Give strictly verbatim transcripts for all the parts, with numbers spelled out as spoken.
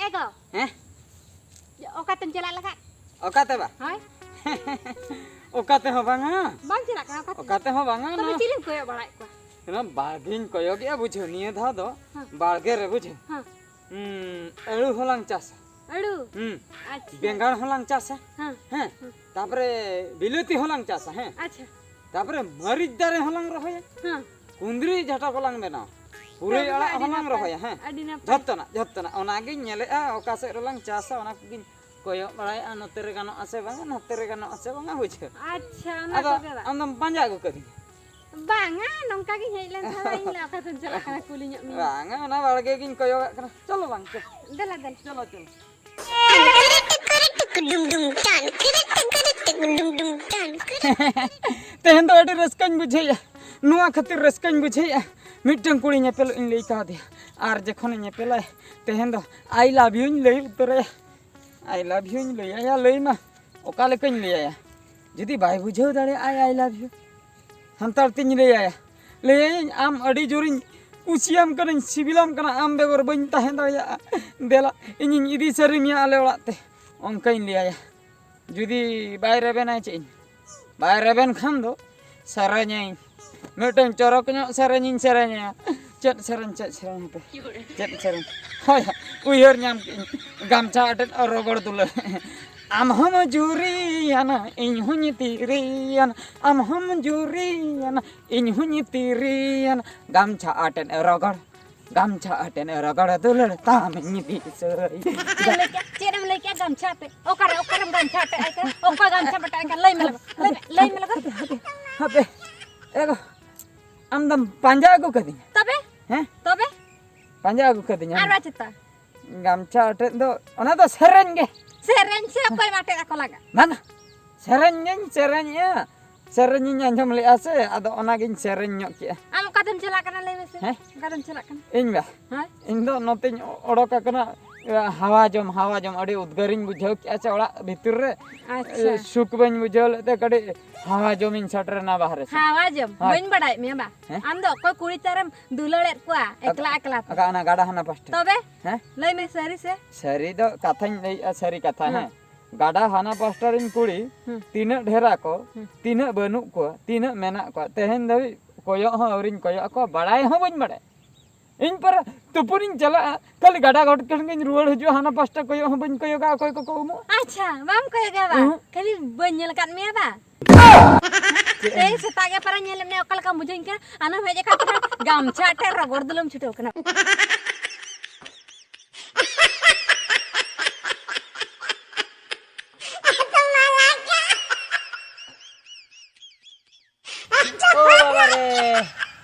ᱮ ᱜᱚ᱾ ᱦᱮᱸ? ᱚᱠᱟᱛᱮᱢ ᱪᱟᱞᱟᱜ ᱞᱟᱜᱟᱫ? ᱚᱠᱟᱛᱮ ᱵᱟ? ᱦᱳᱭ᱾ ᱚᱠᱟ ᱛᱮᱦᱚᱸ ᱵᱟᱝᱟ᱾ ᱵᱟᱢ ᱪᱟᱞᱟᱜ ᱠᱟᱱᱟ ᱚᱠᱟᱛᱮ? ᱚᱠᱟ ᱛᱮᱦᱚᱸ ᱵᱟᱝᱟ, ᱛᱚᱵᱮ ᱱᱚᱣᱟ ᱪᱤᱞᱤᱢ ᱠᱚᱭᱚᱜ ᱵᱟᱲᱟᱭᱮᱫ ᱠᱚᱣᱟ? ᱚᱱᱟ ᱵᱟᱲᱜᱮᱧ ᱠᱚᱭᱚᱜᱮᱜᱼᱟ, ᱵᱩᱡᱷᱟᱹᱣ, ᱱᱤᱭᱟᱹ ᱫᱷᱟᱣ ᱫᱚ ᱦᱮᱸ᱾ ᱵᱟᱲᱜᱮ ᱨᱮ, ᱵᱩᱡᱷᱟᱹᱣ᱾ ᱦᱮᱸ᱾ ᱦᱩᱸ, ᱟᱹᱲᱩ ᱦᱚᱸᱞᱟᱝ ᱪᱟᱥᱟ᱾ ᱟᱹᱲᱩ? ᱦᱩᱸ᱾ ᱟᱪᱪᱷᱟ᱾ ᱵᱮᱸᱜᱟᱲ ᱦᱚᱸᱞᱟᱝ ᱪᱟᱥᱟ᱾ ᱦᱮᱸ᱾ ᱦᱮᱸ᱾ ᱦᱮᱸ᱾ ᱛᱟᱯᱚᱨᱮ ᱵᱤᱞᱟᱹᱛᱤ ᱦᱚᱸᱞᱟᱝ ᱪᱟᱥᱟ, ᱦᱮᱸ᱾ ᱟᱪᱪᱷᱟ᱾ ᱛᱟᱯᱚᱨᱮ ᱢᱟᱹᱨᱤᱪ ᱫᱟᱨᱮ ᱦᱚᱸᱞᱟᱝ ᱨᱚᱦᱚᱭᱟ᱾ ᱦᱮᱸ᱾ ᱠᱩᱸᱫᱽᱨᱤ ᱡᱷᱟᱴᱟ ᱠᱚᱞᱟᱝ ᱵᱮᱱᱟᱣᱟ᱾ ᱯᱩᱨᱟᱹᱭ ᱛᱚᱵᱮ ᱟᱲᱟᱜ ᱟᱹᱰᱤ ᱦᱚᱸᱞᱟᱝ ᱱᱟᱯᱟᱭ᱾ ᱨᱚᱦᱚᱭᱟ, ᱦᱮᱸ᱾ ᱟᱹᱰᱤ ᱱᱟᱯᱟᱭ᱾ ᱡᱷᱚᱛᱚᱱᱟᱜ, ᱡᱷᱚᱛᱚᱱᱟᱜ᱾ ᱚᱱᱟᱜᱤᱧ ᱧᱮᱞᱮᱜᱼᱟ, ᱚᱠᱟ ᱥᱮᱫ ᱨᱮᱞᱟᱝ ᱪᱟᱥᱟ, ᱚᱱᱟ ᱠᱚᱜᱤᱧ ᱠᱚᱭᱚᱜ ᱵᱟᱲᱟᱭᱮᱜᱼᱟ, ᱱᱚᱛᱮ ᱨᱮ ᱜᱟᱱᱚᱜᱼᱟ ᱥᱮ ᱵᱟᱝᱟ, ᱱᱚᱛᱮ ᱨᱮ ᱜᱟᱱᱚᱜᱼᱟ ᱥᱮ ᱵᱟᱝᱟ, ᱵᱩᱡᱷᱟᱹᱣ᱾ ᱟᱪᱪᱷᱟ, ᱚᱱᱟ ᱟᱫᱚ ᱠᱚᱜᱮ ᱵᱟᱝ? ᱟᱢᱫᱚᱢ ᱯᱟᱸᱡᱟ ᱟᱹᱜᱩ ᱠᱟᱹᱫᱤᱧᱟ? ᱵᱟᱝᱟ, ᱱᱚᱝᱠᱟ ᱜᱤᱧ ᱦᱮᱡ ᱞᱮᱱ ᱛᱟᱦᱮᱸᱫ, ᱤᱧ ᱞᱟᱹᱭ, ᱚᱠᱟ ᱛᱮᱢ ᱪᱟᱞᱟᱜ ᱠᱟᱱᱟ, ᱠᱩᱞᱤ ᱧᱚᱜ ᱢᱮᱭᱟ᱾ ᱵᱟᱝᱟ, ᱚᱱᱟ ᱵᱟᱲᱜᱮ ᱜᱤᱧ ᱠᱚᱭᱚᱜᱟᱜ ᱠᱟᱱᱟ᱾ ᱪᱚᱞᱚ ᱵᱟᱝ, ᱪᱚ᱾ ᱫᱮᱞᱟ, ᱫᱮᱞᱟ᱾ ᱪᱚᱞᱚ, ᱪᱚᱞᱚ᱾ ᱛᱮᱦᱮᱧ ᱫᱚ ᱟᱹᱰᱤ ᱨᱟᱹᱥᱠᱟᱹᱧ ᱵᱩᱡᱷᱟᱹᱣᱮᱫᱼᱟ᱾ ᱱᱚᱣᱟ ᱠᱷᱟᱹᱛᱤᱨ ᱨᱟᱹᱥᱠᱟᱹᱧ ᱵᱩᱡᱷᱟᱹᱣᱮᱫᱼᱟ, ᱢᱤᱫᱴᱟᱝ ᱠᱩᱲᱤ ᱧᱮᱯᱮᱞᱚᱜ ᱤᱧ ᱞᱟᱹᱭ ᱠᱟᱣᱫᱮᱭᱟ, ᱟᱨ ᱡᱚᱠᱷᱚᱱᱮ ᱧᱮᱯᱮᱞᱟᱭ, ᱛᱮᱦᱮᱧ ᱫᱚ I love youᱧ ᱞᱟᱹᱭ ᱩᱛᱟᱹᱨᱟᱭᱟ᱾ I love youᱧ ᱞᱟᱹᱭᱟᱭᱟ, ᱞᱟᱹᱭ ᱢᱟ, ᱚᱠᱟ ᱞᱮᱠᱟᱧ ᱞᱟᱹᱭᱟᱭᱟ? ᱡᱩᱫᱤ ᱵᱟᱭ ᱵᱩᱡᱷᱟᱹᱣ ᱫᱟᱲᱮᱭᱟᱜᱼᱟ I love you, ᱥᱟᱱᱛᱟᱲ ᱛᱤᱧ ᱞᱟᱹᱭᱟᱭᱟ, ᱞᱟᱹᱭᱟᱭᱟᱹᱧ, "ᱟᱢ ᱟᱹᱰᱤ ᱡᱳᱨᱤᱧ ᱠᱩᱥᱤᱭᱟᱢ ᱠᱟᱹᱱᱟᱹᱧ, ᱥᱤᱵᱤᱞᱟᱢ ᱠᱟᱱᱟ, ᱟᱢ ᱵᱮᱜᱚᱨ ᱵᱟᱹᱧ ᱛᱟᱦᱮᱸ ᱫᱟᱲᱮᱭᱟᱜᱼᱟ, ᱫᱮᱞᱟ, ᱤᱧᱤᱧ ᱤᱫᱤ ᱥᱟᱹᱨᱤ ᱢᱮᱭᱟ ᱟᱞᱮ ᱚᱲᱟᱜ ᱛᱮ", ᱚᱱᱠᱟᱧ ᱞᱟᱹᱭᱟᱭᱟ᱾ ᱡᱩᱫᱤ ᱵᱟᱭ ᱨᱮᱵᱮᱱᱟᱭ ᱪᱮᱫ ᱤᱧ, ᱵᱟᱭ ᱨᱮᱵᱮᱱ ᱠᱷᱟᱱ ᱫᱚ ᱥᱮᱨᱮᱧᱟᱹᱧ, ᱢᱤᱫᱴᱟᱝ ᱪᱚᱨᱚᱠ ᱧᱚᱜ ᱥᱮᱨᱮᱧᱤᱧ ᱥᱮᱨᱮᱧᱟᱭᱟ᱾ ᱪᱮᱫ ᱥᱮᱨᱮᱧ, ᱪᱮᱫ ᱥᱮᱨᱮᱧ? ᱦᱟᱯᱮ, ᱪᱮᱫ ᱥᱮᱨᱮᱧ? ᱦᱳᱭ, ᱩᱭᱦᱟᱹᱨ ᱧᱟᱢ ᱠᱮᱫᱟᱹᱧ, ᱜᱟᱢᱪᱷᱟ ᱟᱴᱮᱫ ᱨᱚᱜᱚᱲ ᱫᱩᱞᱟᱹᱲ᱾ ᱟᱢ ᱦᱚᱸᱢ ᱡᱩᱨᱤᱭᱟᱱᱟ, ᱤᱧ ᱦᱚᱸᱧ ᱛᱤᱨᱤᱭᱟᱱᱟ, ᱟᱢ ᱦᱚᱸᱢ ᱡᱩᱨᱤᱭᱟᱱᱟ, ᱤᱧ ᱦᱚᱸᱧ ᱛᱤᱨᱤᱭᱟᱱᱟ, ᱜᱟᱢᱪᱷᱟ ᱟᱴᱮᱫ ᱨᱚᱜᱚᱲ, ᱜᱟᱢᱪᱷᱟ ᱟᱴᱮᱫ ᱨᱚᱜᱚᱲ ᱫᱩᱞᱟᱹᱲ ᱛᱟᱢᱤᱧ ᱫᱤᱥᱟᱹᱭ᱾ ᱪᱮᱫ ᱮᱢ ᱞᱟᱹᱭ ᱠᱮᱫᱟ? ᱪᱮᱫ ᱮᱢ ᱞᱟᱹᱭ ᱠᱮᱫᱟ? ᱜᱟᱢᱪᱷᱟ ᱟᱴᱮᱫ? ᱚᱠᱟᱨᱮ, ᱚᱠᱟᱨᱮᱢ ᱜᱟᱢᱪᱷᱟ ᱟᱴᱮᱫ ᱟᱭ ᱠᱟᱱᱟ? ᱚᱠᱟ ᱜᱟᱢᱪᱷᱟ ᱟᱴᱮᱫ ᱟᱭ ᱠᱟᱱᱟ? ᱞᱟᱹᱭ ᱢᱮ ᱞᱟᱜᱟ, ᱞᱟᱹᱭ ᱢᱮ, ᱞᱟᱹᱭ ᱢᱮ ᱞᱟᱜᱟ᱾ ᱦᱟᱯᱮ, ᱦᱟᱯᱮ, ᱦᱟᱯᱮ᱾ ᱮ ᱜᱚ, ᱟᱢ ᱫᱚᱢ ᱯᱟᱸᱡᱟ ᱟᱹᱜᱩ ᱠᱟᱫᱤᱧᱟ? ᱛᱚᱵᱮ? ᱦᱮᱸ? ᱛᱚᱵᱮ? ᱯᱟᱸᱡᱟ ᱟᱹᱜᱩ ᱠᱟᱫᱤᱧᱟ? ᱟᱨ ᱵᱟᱝ ᱪᱮᱛᱟ? ᱜᱟᱢᱪᱷᱟ ᱟᱴᱮᱫ ᱫᱚ, ᱚᱱᱟ ᱫᱚ ᱥᱮᱨᱮᱧ ᱜᱮ᱾ ᱥᱮᱨᱮᱧ ᱥᱮ ᱚᱠᱚᱭᱮᱢ ᱟᱴᱮᱫ ᱟᱠᱚ ᱞᱟᱜᱟ? ᱵᱟᱝ, ᱥᱮᱨᱮᱧ ᱜᱤᱧ ᱥᱮᱨᱮᱧᱮᱜᱼᱟ᱾ ᱥᱮᱨᱮᱧ ᱤᱧ ᱟᱸᱡᱚᱢ ᱞᱮᱜᱼᱟ ᱥᱮ, ᱟᱫᱚ ᱚᱱᱟᱜᱤᱧ ᱥᱮᱨᱮᱧ ᱧᱚᱜ ᱠᱮᱜᱼᱟ᱾ ᱟᱢ ᱚᱠᱟᱛᱮᱢ ᱪᱟᱞᱟᱜ ᱠᱟᱱᱟ ᱞᱟᱹᱭ ᱢᱮᱥᱮ? ᱦᱮᱸ? ᱚᱠᱟᱛᱮᱢ ᱪᱟᱞᱟᱜ ᱠᱟᱱᱟ? ᱤᱧ ᱵᱟ? ᱦᱮᱸ? ᱤᱧ ᱫᱚ ᱱᱚᱛᱮᱧ ᱚᱰᱚᱠ ᱟᱠᱟᱱᱟ, ᱦᱟᱣᱟ ᱡᱚᱢ, ᱦᱟᱣᱟ ᱡᱚᱢ᱾ ᱟᱹᱰᱤ ᱩᱫᱽᱜᱟᱹᱨᱤᱧ ᱵᱩᱡᱷᱟᱹᱣ ᱠᱮᱜᱼᱟ ᱥᱮ ᱚᱲᱟᱜ ᱵᱷᱤᱛᱤᱨ ᱨᱮ᱾ ᱟᱪᱪᱷᱟ᱾ ᱥᱩᱠ ᱵᱟᱹᱧ ᱵᱩᱡᱷᱟᱹᱣ ᱞᱮᱫ ᱛᱮ ᱠᱟᱹᱴᱤᱡ ᱦᱟᱣᱟ ᱡᱚᱢᱤᱧ ᱥᱮᱴᱮᱨᱮᱱᱟ ᱵᱟᱦᱨᱮ ᱥᱮᱫ᱾ ᱦᱟᱣᱟ ᱡᱚᱢ? ᱦᱳᱭ᱾ ᱵᱟᱹᱧ ᱵᱟᱰᱟᱭᱮᱫ ᱢᱮᱭᱟ ᱵᱟ? ᱦᱮᱸ? ᱟᱢ ᱫᱚ ᱚᱠᱚᱭ ᱠᱩᱲᱤ ᱪᱟᱨᱮᱢ ᱫᱩᱞᱟᱹᱲᱮᱫ ᱠᱚᱣᱟ ᱮᱠᱞᱟ ᱮᱠᱞᱟ ᱛᱮ? ᱟᱠᱟ ᱚᱱᱟ ᱜᱟᱰᱟ ᱦᱟᱱᱟ ᱯᱟᱥᱴᱟ᱾ ᱛᱚᱵᱮ? ᱦᱮᱸ? ᱞᱟᱹᱭ ᱢᱮ ᱥᱟᱹᱨᱤ ᱥᱮ? ᱥᱟᱹᱨᱤ ᱫᱚ ᱠᱟᱛᱷᱟᱧ ᱞᱟᱹᱭᱮᱜᱼᱟ, ᱥᱟᱹᱨᱤ ᱠᱟᱛᱷᱟ, ᱦᱮᱸ᱾ ᱦᱮᱸ᱾ ᱜᱟᱰᱟ ᱦᱟᱱᱟ ᱯᱟᱥᱴᱟ ᱨᱮᱱ ᱠᱩᱲᱤ ᱦᱩᱸ᱾ ᱛᱤᱱᱟᱹᱜ ᱰᱷᱮᱨ ᱟᱠᱚ, ᱦᱩᱸ᱾ ᱛᱤᱱᱟᱹᱜ ᱵᱟᱹᱱᱩᱜ ᱠᱚᱣᱟ, ᱛᱤᱱᱟᱹᱜ ᱢᱮᱱᱟᱜ ᱠᱚᱣᱟ, ᱛᱮᱦᱮᱧ ᱫᱷᱟᱹᱵᱤᱡ ᱠᱚᱭᱚᱜ ᱦᱚᱸ ᱟᱹᱣᱨᱤᱧ ᱠᱚᱭᱚᱜ ᱟᱠᱚᱣᱟ, ᱵᱟᱲᱟᱭ ᱦᱚᱸ ᱵᱟᱹᱧ ᱵᱟᱲᱟᱭᱟ᱾ ᱤᱧ ᱯᱟᱨᱟ ᱛᱩᱯᱩᱱᱤᱧ ᱪᱟᱞᱟᱜᱼᱟ, ᱠᱷᱟᱹᱞᱤ ᱜᱟᱰᱟ ᱜᱷᱟᱴ ᱠᱷᱚᱱ ᱜᱤᱧ ᱨᱩᱣᱟᱹᱲ ᱦᱤᱡᱩᱜᱼᱟ, ᱦᱟᱱᱟ ᱯᱟᱥᱴᱟ ᱠᱚᱭᱚᱜ ᱦᱚᱸ ᱵᱟᱹᱧ ᱠᱚᱭᱚᱜᱟ, ᱚᱠᱚᱭ ᱠᱚᱠᱚ ᱩᱢᱩᱜᱼᱟ᱾ ᱟᱪᱪᱷᱟ, ᱵᱟᱢ ᱠᱚᱭᱚᱜᱟ ᱵᱟ? ᱩᱦᱩᱸ᱾ ᱠᱷᱟᱹᱞᱤ ᱵᱟᱹᱧ ᱧᱮᱞ ᱟᱠᱟᱫ ᱢᱮᱭᱟ ᱵᱟ? ᱪᱮᱫ ᱮᱢ ᱛᱮᱦᱮᱧ ᱥᱮᱛᱟᱜ ᱜᱮ ᱯᱟᱨᱟ ᱧᱮᱞᱮᱫ ᱢᱮᱭᱟ, ᱚᱠᱟ ᱞᱮᱠᱟᱢ ᱵᱩᱡᱷᱟᱹᱣᱤᱧ ᱠᱟᱱᱟ? ᱟᱢᱮᱢ ᱦᱮᱡ ᱟᱠᱟᱱ ᱛᱟᱦᱮᱱᱟ, ᱜᱟᱢᱪᱷᱟ ᱟᱴᱮᱫ ᱨᱚᱜᱚᱲ ᱫᱩᱞᱟᱹᱲᱮᱢ ᱪᱷᱩᱴᱟᱹᱣ ᱠᱟᱱᱟ᱾ ᱳ ᱵᱟᱵᱟ ᱨᱮ,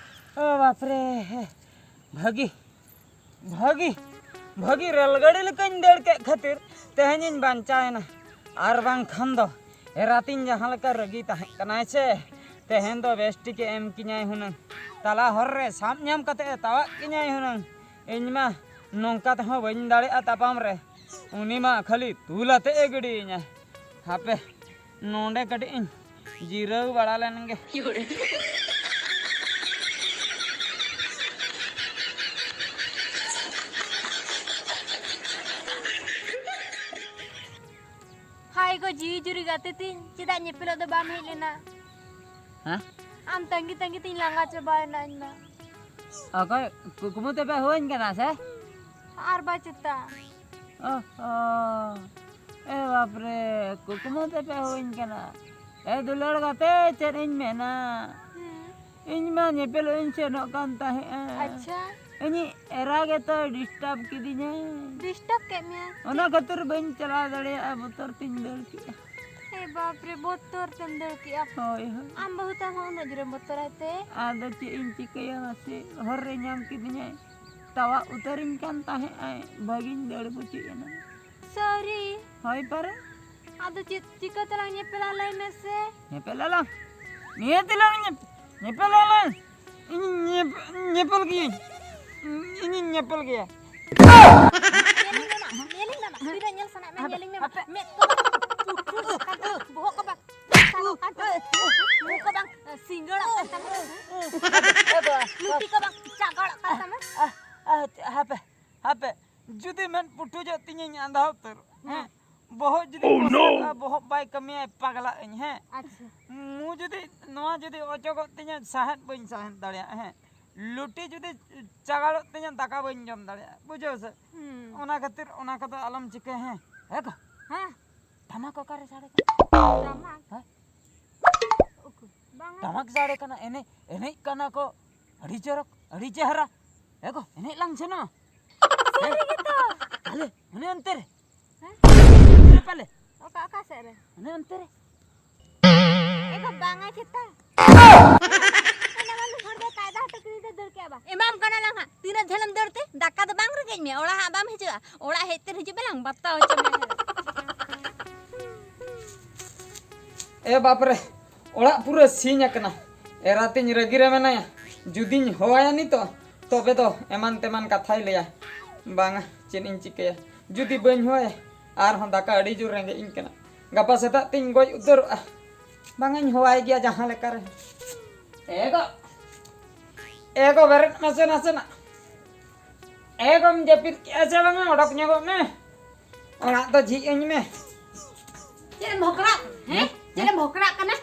ᱳ ᱵᱟᱯ ᱨᱮ, ᱵᱷᱟᱹᱜᱤ, ᱵᱷᱟᱹᱜᱤ, ᱵᱷᱟᱹᱜᱤ ᱨᱮᱹᱞ ᱜᱟᱹᱰᱤ ᱞᱮᱠᱟᱧ ᱫᱟᱹᱲ ᱠᱮᱫ ᱠᱷᱟᱹᱛᱤᱨ ᱛᱮᱦᱮᱧᱤᱧ ᱵᱟᱧᱪᱟᱣ ᱮᱱᱟ᱾ ᱟᱨ ᱵᱟᱝᱠᱷᱟᱱ ᱫᱚ ᱮᱨᱟᱛᱤᱧ ᱡᱟᱦᱟᱸ ᱞᱮᱠᱟ ᱨᱟᱹᱜᱤ ᱛᱟᱦᱮᱸ ᱠᱟᱱᱟᱭ ᱥᱮ, ᱛᱮᱦᱮᱧ ᱫᱚ ᱵᱮᱥ ᱴᱷᱤᱠᱮ ᱮᱢ ᱠᱤᱧᱟᱭ ᱦᱩᱱᱟᱹᱝ᱾ ᱛᱟᱞᱟ ᱦᱚᱨ ᱨᱮ ᱥᱟᱵ ᱧᱟᱢ ᱠᱟᱛᱮ ᱮ ᱛᱟᱣᱟᱜ ᱠᱤᱧᱟᱭ ᱦᱩᱱᱟᱹᱝ᱾ ᱤᱧ ᱢᱟ ᱱᱚᱝᱠᱟ ᱛᱮᱦᱚᱸ ᱵᱟᱹᱧ ᱫᱟᱲᱮᱭᱟᱜᱼᱟ ᱛᱟᱯᱟᱢ ᱨᱮ᱾ ᱩᱱᱤ ᱢᱟ ᱠᱷᱟᱹᱞᱤ ᱛᱩᱞ ᱟᱛᱮ ᱮ ᱜᱤᱰᱤᱭᱤᱧᱟᱭ᱾ ᱦᱟᱯᱮ, ᱱᱚᱰᱮ ᱠᱟᱹᱴᱤᱡ ᱤᱧ ᱡᱤᱨᱟᱹᱣ ᱵᱟᱲᱟ ᱞᱮᱱ ᱜᱮ᱾ ᱦᱟᱭ ᱜᱚ ᱡᱤᱣᱤ ᱡᱩᱨᱤ ᱜᱟᱛᱮ ᱛᱤᱧ, ᱪᱮᱫᱟᱜ ᱧᱮᱯᱮᱞᱚᱜ ᱫᱚ ᱵᱟᱢ ᱦᱮᱡ ᱞᱮᱱᱟ? ᱦᱮᱸ? ᱟᱢ ᱛᱟᱺᱜᱤ ᱛᱟᱺᱜᱤ ᱛᱤᱧ ᱞᱟᱸᱜᱟ ᱪᱟᱵᱟᱭᱮᱱᱟ ᱤᱧ ᱢᱟ᱾ ᱚᱠᱚᱭ ᱠᱩᱠᱢᱩ ᱛᱮᱯᱮ ᱦᱩᱭᱟᱹᱧ ᱠᱟᱱᱟ ᱥᱮ? ᱟᱨ ᱵᱟ ᱪᱮᱛᱟ᱾ ᱚ, ᱚ᱾ ᱮ ᱵᱟᱯᱨᱮ, ᱠᱩᱠᱢᱩ ᱛᱮᱯᱮ ᱦᱩᱭᱧ ᱠᱟᱱᱟ᱾ ᱮ ᱫᱩᱞᱟᱹᱲ ᱜᱟᱛᱮ, ᱪᱮᱫ ᱤᱧ ᱢᱮᱱᱟ? ᱦᱮᱸ᱾ ᱤᱧ ᱢᱟ ᱧᱮᱯᱮᱞᱚᱜ ᱤᱧ ᱥᱮᱱᱚᱜ ᱠᱟᱱ ᱛᱟᱦᱮᱸᱜᱼᱟ᱾ ᱟᱪᱪᱷᱟ᱾ ᱤᱧᱤᱡ ᱮᱨᱟ ᱜᱮᱛᱚᱭ ᱰᱤᱥᱴᱟᱵᱽ ᱠᱤᱫᱤᱧᱟᱭ᱾ ᱰᱤᱥᱴᱟᱵᱽ ᱠᱮᱫ ᱢᱮᱭᱟ? ᱚᱱᱟ ᱠᱷᱟᱹᱛᱤᱨ ᱵᱟᱹᱧ ᱪᱟᱞᱟᱣ ᱫᱟᱲᱮᱭᱟᱜᱼᱟ, ᱵᱚᱛᱚᱨ ᱛᱤᱧ ᱫᱟᱹᱲ ᱠᱮᱜᱼᱟ᱾ ᱮ ᱵᱟᱯᱨᱮ, ᱵᱚᱛᱚᱨ ᱛᱮᱢ ᱫᱟᱹᱲ ᱠᱮᱜᱼᱟ? ᱦᱳᱭ, ᱦᱳᱭ᱾ ᱟᱢ ᱵᱟᱹᱦᱩ ᱛᱟᱢ ᱦᱚᱸ ᱩᱱᱟᱹᱜ ᱡᱳᱨᱮᱢ ᱵᱚᱛᱚᱨᱟᱭ ᱛᱮ? ᱟᱫᱚ ᱪᱮᱫ ᱤᱧ ᱪᱤᱠᱟᱹᱭᱟ ᱢᱟᱥᱮ, ᱦᱚᱨ ᱨᱮ ᱧᱟᱢ ᱠᱤᱫᱤᱧᱟᱭ, ᱛᱟᱣᱟᱜ ᱩᱛᱟᱹᱨᱤᱧ ᱠᱟᱱ ᱛᱟᱦᱮᱸᱜ ᱟᱭ, ᱵᱷᱟᱹᱜᱤᱧ ᱫᱟᱹᱲ ᱯᱩᱪᱩᱡ ᱮᱱᱟ᱾ ᱥᱚᱨᱤ᱾ ᱦᱳᱭ ᱯᱟᱨᱮ᱾ ᱟᱫᱚ ᱪᱮᱫ ᱪᱤᱠᱟᱹ ᱛᱮᱞᱟᱝ ᱧᱮᱯᱮᱞᱟ ᱞᱟᱹᱭ ᱢᱮᱥᱮ? ᱧᱮᱯᱮᱞ ᱟᱞᱟᱝ᱾ ᱱᱤᱭᱟᱹ ᱛᱮᱞᱟᱝ ᱧᱮᱯ-, ᱧᱮᱯᱮᱞ ᱟᱞᱟᱝ᱾ ᱤᱧ ᱧᱮᱯ-, ᱧᱮᱯᱮᱞ ᱜᱤᱭᱟᱹᱧ᱾ ᱤᱧᱤᱧ ᱧᱮᱯᱮᱞ ᱜᱮᱭᱟ᱾ ᱧᱮᱞᱤᱧ ᱢᱮ ᱢᱟ, ᱧᱮᱞᱤᱧ ᱢᱮ ᱢᱟ᱾ ᱛᱤᱱᱟᱹᱜ ᱧᱮᱞ ᱥᱟᱱᱟᱭᱮᱫ ᱢᱮᱭᱟ, ᱧᱮᱞᱤᱧ ᱢᱮ ᱢᱟ᱾ ᱢᱮᱫ ᱠᱚ ᱵᱟᱝ, ᱯᱩᱴᱷᱩ ᱠᱚ ᱵᱟᱝ, ᱵᱚᱦᱚᱜ ᱠᱚ ᱵᱟᱝ, ᱢᱩ ᱠᱚ ᱵᱟᱝ, ᱥᱤᱸᱜᱟᱹᱲᱚᱜ ᱠᱟᱱ ᱛᱟᱢᱟ᱾ ᱞᱩᱴᱤ ᱠᱚ ᱵᱟᱝ, ᱪᱟᱜᱟᱲᱚᱜ ᱠᱟᱱ ᱛᱟᱢᱟ᱾ ᱦᱟᱯᱮ, ᱦᱟᱯᱮ᱾ ᱡᱩᱫᱤ ᱢᱮᱫ ᱯᱩᱴᱷᱩᱡᱚᱜ ᱛᱤᱧᱤᱧ ᱟᱸᱫᱷᱟ ᱩᱛᱟᱹᱨ, ᱦᱮᱸ, ᱦᱮᱸ᱾ ᱵᱚᱦᱚᱜ ᱡᱩᱫᱤ ᱯᱚᱥᱠᱟᱜᱼᱟ, ᱵᱚᱦᱚᱜ ᱵᱟᱭ ᱠᱟᱹᱢᱤᱭᱟ, ᱯᱟᱜᱽᱞᱟᱜ ᱟᱹᱧ, ᱦᱮᱸ᱾ ᱟᱪᱪᱷᱟ᱾ ᱢᱩ ᱡᱩᱫᱤ, ᱱᱚᱣᱟ ᱡᱩᱫᱤ ᱚᱪᱚᱜᱚᱜ ᱛᱤᱧᱟᱹ, ᱥᱟᱦᱮᱫ ᱵᱟᱹᱧ ᱥᱟᱦᱮᱫ ᱫᱟᱲᱮᱭᱟᱜᱼᱟ, ᱦᱮᱸ᱾ ᱞᱩᱴᱤ ᱡᱩᱫᱤ ᱪᱟᱜᱟᱲᱚᱜ ᱛᱤᱧᱟᱹ, ᱫᱟᱠᱟ ᱵᱟᱹᱧ ᱡᱚᱢ ᱫᱟᱲᱮᱭᱟᱜᱼᱟ, ᱵᱩᱡᱷᱟᱹᱣ ᱥᱮ? ᱦᱩᱸ᱾ ᱚᱱᱟ ᱠᱷᱟᱹᱛᱤᱨ ᱚᱱᱟ ᱠᱚᱫᱚ ᱟᱞᱚᱢ ᱪᱤᱠᱟᱹᱭᱟ, ᱦᱮᱸ᱾ ᱦᱮᱸ ᱜᱚ? ᱦᱮᱸ᱾ ᱴᱟᱢᱟᱠ ᱚᱠᱟᱨᱮ ᱥᱟᱰᱮ ᱠᱟᱱᱟ? ᱴᱟᱢᱟᱠ? ᱦᱮᱸ? ᱩᱠᱩ, ᱵᱟᱝᱟ᱾ ᱴᱟᱢᱟᱠ ᱥᱟᱰᱮ ᱠᱟᱱᱟ, ᱮᱱᱮᱡ, ᱮᱱᱮᱡ ᱠᱟᱱᱟ ᱠᱚ, ᱟᱹᱰᱤ ᱪᱚᱨᱚᱠ, ᱟᱹᱰᱤ ᱪᱮᱦᱨᱟ᱾ ᱮ ᱜᱚ, ᱮᱱᱮᱡ ᱞᱟᱝ ᱥᱮᱱᱚᱜᱼᱟ᱾ ᱥᱟᱹᱨᱤ ᱜᱮᱛᱚ? ᱛᱟᱦᱞᱮ, ᱚᱱᱮ ᱚᱱᱛᱮ ᱨᱮ᱾ ᱦᱮᱸ? ᱚᱱᱛᱮ ᱨᱮ ᱯᱟᱞᱮ᱾ ᱚᱠᱟ, ᱚᱠᱟ ᱥᱮᱫ ᱨᱮ? ᱚᱱᱮ ᱚᱱᱛᱮ ᱨᱮ᱾ ᱮ ᱜᱚ, ᱵᱟᱝᱟ ᱪᱮᱛᱟ᱾ ᱮᱱᱟ ᱢᱟ ᱱᱩᱭ ᱦᱚᱲ ᱫᱚ ᱠᱟᱭᱫᱟ ᱦᱚᱴᱚ ᱠᱤᱫᱤᱧ ᱛᱮ ᱫᱟᱹᱲ ᱠᱮᱜᱼᱟ ᱵᱟ᱾ ᱮᱢᱟᱢ ᱠᱟᱱᱟ ᱞᱟᱝ ᱦᱟᱸᱜ᱾ ᱛᱤᱱᱟᱹᱜ ᱡᱷᱟᱹᱞᱮᱢ ᱫᱟᱹᱲ ᱛᱮ? ᱫᱟᱠᱟ ᱫᱚ ᱵᱟᱝ ᱨᱮᱸᱜᱮᱡ ᱢᱮᱭᱟ᱾ ᱚᱲᱟᱜ ᱦᱟᱸᱜ ᱵᱟᱢ ᱦᱤᱡᱩᱜᱼᱟ᱾ ᱚᱲᱟᱜ ᱦᱮᱡ ᱛᱮ ᱦᱤᱡᱩᱜ ᱢᱮ ᱞᱟᱝ ᱵᱟᱛᱟᱣ ᱦᱚᱪᱚ ᱢᱮᱭᱟ᱾ ᱮ ᱵᱟᱯᱨᱮ, ᱚᱲᱟᱜ ᱯᱩᱨᱟᱹ ᱥᱤᱧ ᱟᱠᱟᱱᱟ᱾ ᱮᱨᱟ ᱛᱤᱧ ᱨᱟᱹᱜᱤ ᱨᱮ ᱢᱮᱱᱟᱭᱟ᱾ ᱡᱩᱫᱤᱧ ᱦᱚᱦᱚᱣᱟᱭᱟ ᱱᱤᱛᱚᱜ, ᱛᱚᱵᱮ ᱫᱚ ᱮᱢᱟᱱ ᱛᱮᱢᱟᱱ ᱠᱟᱛᱷᱟᱭ ᱞᱟᱹᱭᱟ᱾ ᱵᱟᱝᱟ, ᱪᱮᱫ ᱤᱧ ᱪᱤᱠᱟᱹᱭᱟ? ᱡᱩᱫᱤ ᱵᱟᱹᱧ ᱦᱚᱦᱚᱣᱟᱭᱟ, ᱟᱨᱦᱚᱸ ᱫᱟᱠᱟ ᱟᱹᱰᱤ ᱡᱳᱨ ᱨᱮᱸᱜᱮᱡ ᱤᱧ ᱠᱟᱱᱟ᱾ ᱜᱟᱯᱟ ᱥᱮᱛᱟᱜ ᱛᱤᱧ ᱜᱚᱡ ᱩᱛᱟᱹᱨᱚᱜᱼᱟ᱾ ᱵᱟᱝᱟᱧ ᱦᱚᱦᱚᱣᱟᱭ ᱜᱮᱭᱟ ᱡᱟᱦᱟᱸ ᱞᱮᱠᱟ ᱨᱮ᱾ ᱮ ᱜᱚ, ᱮ ᱜᱚ, ᱵᱮᱨᱮᱫ ᱢᱮᱥᱮ ᱱᱟᱥᱮᱱᱟᱜ᱾ ᱮ ᱜᱚᱢ ᱡᱟᱹᱯᱤᱫ ᱠᱮᱜᱼᱟ ᱥᱮ ᱵᱟᱝᱟ? ᱚᱰᱚᱠ ᱧᱚᱜᱚᱜ ᱢᱮ᱾ ᱚᱲᱟᱜ ᱫᱚ ᱡᱷᱤᱡ ᱟᱹᱧ ᱢᱮ᱾ ᱪᱮᱫ ᱮᱢ ᱵᱷᱚᱠᱨᱟᱜ? ᱦᱮᱸ? ᱦᱮᱸ? ᱪᱮᱫ ᱮᱢ ᱵᱷᱚᱠᱨᱟᱜ ᱠᱟᱱᱟ?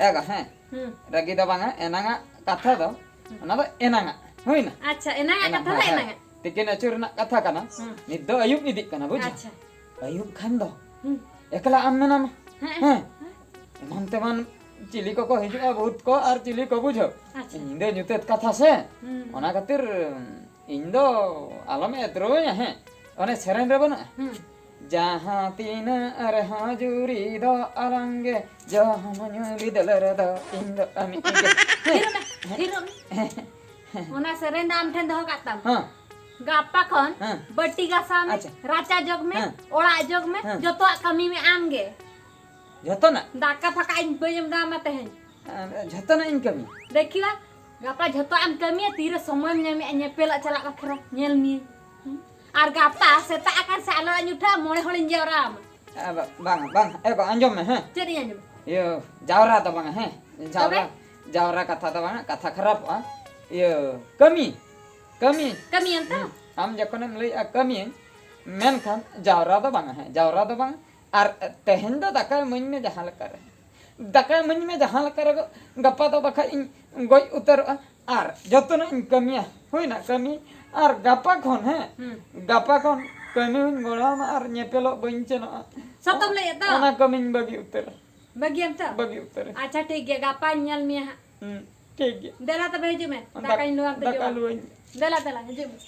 ᱮ ᱜᱚ, ᱦᱮᱸ᱾ ᱦᱩᱸ᱾ ᱨᱟᱹᱜᱤ ᱫᱚ ᱵᱟᱝᱟ, ᱮᱱᱟᱝᱟᱜ ᱠᱟᱛᱷᱟ ᱫᱚ, ᱦᱩᱸ᱾ ᱚᱱᱟ ᱫᱚ ᱮᱱᱟᱝᱟᱜ᱾ ᱦᱩᱭᱱᱟ? ᱟᱪᱪᱷᱟ, ᱮᱱᱟᱝᱟᱜ ᱮᱱᱟᱝ, ᱠᱟᱛᱷᱟ ᱫᱚ ᱦᱮᱸ, ᱦᱮᱸ᱾ ᱮᱱᱟᱝᱟᱜ᱾ ᱛᱤᱠᱤᱱ ᱟᱹᱪᱩᱨ ᱨᱮᱱᱟᱜ ᱠᱟᱛᱷᱟ ᱠᱟᱱᱟ᱾ ᱦᱩᱸ᱾ ᱱᱤᱛ ᱫᱚ ᱟᱹᱭᱩᱵ ᱤᱫᱤᱜ ᱠᱟᱱᱟ, ᱵᱩᱡᱷᱟᱹᱣ? ᱟᱪᱪᱷᱟ᱾ ᱟᱹᱭᱩᱵ ᱠᱷᱟᱱ ᱫᱚ ᱦᱩᱸ᱾ ᱮᱠᱞᱟ ᱟᱢ ᱢᱮᱱᱟᱢᱟ᱾ ᱦᱮᱸ, ᱦᱮᱸ᱾ ᱦᱮᱸ᱾ ᱮᱢᱟᱱ ᱛᱮᱢᱟᱱ ᱪᱤᱞᱤ ᱠᱚᱠᱚ ᱦᱤᱡᱩᱜᱼᱟ, ᱵᱷᱩᱛ ᱠᱚ ᱟᱨ ᱪᱤᱞᱤ ᱠᱚ ᱵᱩᱡᱷᱟᱹᱣ᱾ ᱟᱪᱪᱷᱟ᱾ ᱧᱤᱫᱟᱹ ᱧᱩᱛᱟᱹᱛ ᱠᱟᱛᱷᱟ ᱥᱮ᱾ ᱦᱩᱸ᱾ ᱚᱱᱟ ᱠᱷᱟᱹᱛᱤᱨ ᱤᱧ ᱫᱚ ᱟᱞᱚᱢ ᱮᱫᱽᱨᱚᱣᱟᱹᱧᱟ, ᱦᱮᱸ᱾ ᱚᱱᱮ ᱥᱮᱨᱮᱧ ᱨᱮ ᱵᱟᱹᱱᱩᱜᱼᱟ? ᱦᱩᱸ᱾ ᱡᱟᱦᱟᱸ ᱛᱤᱱᱟᱹᱜ ᱨᱮᱦᱚᱸ ᱡᱩᱨᱤ ᱫᱚ ᱟᱞᱟᱝ ᱜᱮ, ᱡᱚᱢ ᱧᱩ ᱵᱤᱫᱟᱹᱞ ᱨᱮᱫᱚ ᱤᱧ ᱫᱚ ᱟᱢᱤᱡ ᱜᱮ᱾ ᱛᱷᱤᱨᱚᱜ ᱢᱮ, ᱛᱷᱤᱨᱚᱜ ᱢᱮ᱾ ᱚᱱᱟ ᱥᱮᱨᱮᱧ ᱫᱚ ᱟᱢ ᱴᱷᱮᱱ ᱫᱚᱦᱚ ᱠᱟᱜ ᱛᱟᱢ᱾ ᱦᱮᱸ᱾ ᱜᱟᱯᱟ ᱠᱷᱚᱱ ᱦᱮᱸ᱾ ᱵᱟᱹᱴᱤ ᱜᱟᱥᱟᱣ ᱢᱮ, ᱟᱪᱪᱷᱟ᱾ ᱨᱟᱪᱟ ᱡᱚᱜ ᱢᱮ, ᱦᱮᱸ᱾ ᱚᱲᱟᱜ ᱡᱚᱜ ᱢᱮ, ᱦᱮᱸ᱾ ᱡᱚᱛᱚᱣᱟᱜ ᱠᱟᱹᱢᱤ ᱢᱮ ᱟᱢ ᱜᱮ᱾ ᱡᱷᱚᱛᱚᱱᱟᱜ? ᱫᱟᱠᱟ ᱯᱷᱟᱠᱟ ᱤᱧ ᱵᱟᱹᱧ ᱮᱢ ᱫᱟᱢᱟ ᱛᱮᱦᱮᱧ᱾ ᱟᱨ ᱡᱷᱚᱛᱚᱱᱟᱜ ᱤᱧ ᱠᱟᱹᱢᱤ? ᱫᱮᱠᱷᱤᱣᱟ, ᱜᱟᱯᱟ ᱡᱷᱚᱛᱚᱣᱟᱜ ᱮᱢ ᱠᱟᱹᱢᱤᱭᱟ, ᱛᱤᱨᱮ ᱥᱚᱢᱚᱭᱮᱢ ᱧᱟᱢᱮᱜᱼᱟ ᱧᱮᱯᱮᱞᱚᱜ ᱪᱟᱞᱟᱜ ᱵᱟᱠᱷᱨᱟ, ᱧᱮᱞ ᱢᱤᱭᱟᱹᱧ᱾ ᱦᱩᱸ? ᱟᱨ ᱜᱟᱯᱟ ᱥᱮᱛᱟᱜ ᱟᱠᱟᱱ ᱥᱮ ᱟᱞᱚ ᱟᱧ ᱩᱴᱷᱟᱹᱜᱼᱟ, ᱢᱚᱬᱮ ᱦᱚᱲᱤᱧ ᱡᱟᱣᱨᱟ ᱟᱢᱟ᱾ ᱟ, ᱵᱟ-, ᱵᱟᱝ, ᱵᱟᱝ, ᱮ ᱜᱚ, ᱟᱸᱡᱚᱢ ᱢᱮ, ᱦᱮᱸ? ᱪᱮᱫ ᱤᱧ ᱟᱸᱡᱚᱢᱟ? ᱤᱭᱟᱹ, ᱡᱟᱣᱨᱟ ᱫᱚ ᱵᱟᱝᱟ, ᱦᱮᱸ? ᱡᱟᱣᱨᱟ, ᱛᱚᱵᱮ? ᱡᱟᱣᱨᱟ ᱠᱟᱛᱷᱟ ᱫᱚ ᱵᱟᱝᱟ, ᱠᱟᱛᱷᱟ ᱠᱷᱟᱨᱟᱯᱚᱜᱼᱟ᱾ ᱤᱭᱟᱹ, ᱠᱟᱹᱢᱤ, ᱠᱟᱹᱢᱤ᱾ ᱠᱟᱹᱢᱤᱭᱟᱢ ᱛᱚ? ᱦᱩᱸ, ᱟᱢ ᱡᱚᱠᱷᱚᱱᱮᱢ ᱞᱟᱹᱭᱮᱜᱼᱟ ᱠᱟᱹᱢᱤᱭᱟᱹᱧ, ᱢᱮᱱᱠᱷᱟᱱ ᱡᱟᱣᱨᱟ ᱫᱚ ᱵᱟᱝᱟ, ᱦᱮᱸ, ᱡᱟᱣᱨᱟ ᱫᱚ ᱵᱟᱝᱟ᱾ ᱟᱨ ᱛᱮᱦᱮᱧ ᱫᱚ ᱫᱟᱠᱟ ᱤᱢᱟᱹᱧ ᱢᱮ ᱡᱟᱦᱟᱸ ᱞᱮᱠᱟ ᱨᱮ᱾ ᱫᱟᱠᱟ ᱤᱢᱟᱹᱧ ᱢᱮ ᱡᱟᱦᱟᱸ ᱞᱮᱠᱟ ᱨᱮ, ᱜᱟᱯᱟ ᱫᱚ ᱵᱟᱠᱷᱟᱡ ᱤᱧ ᱜᱚᱡ ᱩᱛᱟᱹᱨᱚᱜᱼᱟ᱾ ᱟᱨ ᱡᱚᱛᱚᱱᱟᱜ ᱤᱧ ᱠᱟᱹᱢᱤᱭᱟ᱾ ᱦᱩᱭᱱᱟ ᱠᱟᱹᱢᱤ᱾ ᱟᱨ ᱜᱟᱯᱟ ᱠᱷᱚᱱ, ᱦᱮᱸ, ᱦᱩᱸ᱾ ᱜᱟᱯᱟ ᱠᱷᱚᱱ ᱠᱟᱹᱢᱤ ᱦᱚᱸᱧ ᱜᱚᱲᱚ ᱟᱢᱟ ᱟᱨ ᱧᱮᱯᱮᱞᱚᱜ ᱵᱟᱹᱧ ᱥᱮᱱᱚᱜᱼᱟ᱾ ᱥᱚᱛᱮᱢ ᱞᱟᱹᱭᱮᱫ ᱫᱚ? ᱚᱱᱟ ᱠᱟᱹᱢᱤᱧ ᱵᱟᱹᱜᱤ ᱩᱛᱟᱹᱨᱟ᱾ ᱵᱟᱹᱜᱤᱭᱟᱢ ᱛᱚ? ᱵᱟᱹᱜᱤ ᱩᱛᱟᱹᱨᱟ᱾ ᱟᱪᱪᱷᱟ, ᱴᱷᱤᱠ ᱜᱮᱭᱟ, ᱜᱟᱯᱟᱧ ᱧᱮᱞ ᱢᱮᱭᱟ ᱦᱟᱸᱜ᱾ ᱦᱩᱸ, ᱴᱷᱤᱠ ᱜᱮᱭᱟ᱾ ᱫᱮᱞᱟ ᱛᱚᱵᱮ ᱦᱤᱡᱩᱜ ᱢᱮ, ᱫᱟᱠᱟ-, ᱫᱟᱠᱟᱧ ᱞᱩᱣᱟᱢ ᱛᱮ ᱫᱟᱠᱟ ᱡᱚᱢ᱾ ᱞᱩᱣᱟᱹᱧ᱾ ᱫᱮᱞᱟ, ᱫᱮᱞᱟ, ᱦᱤᱡᱩᱜ ᱢᱮ᱾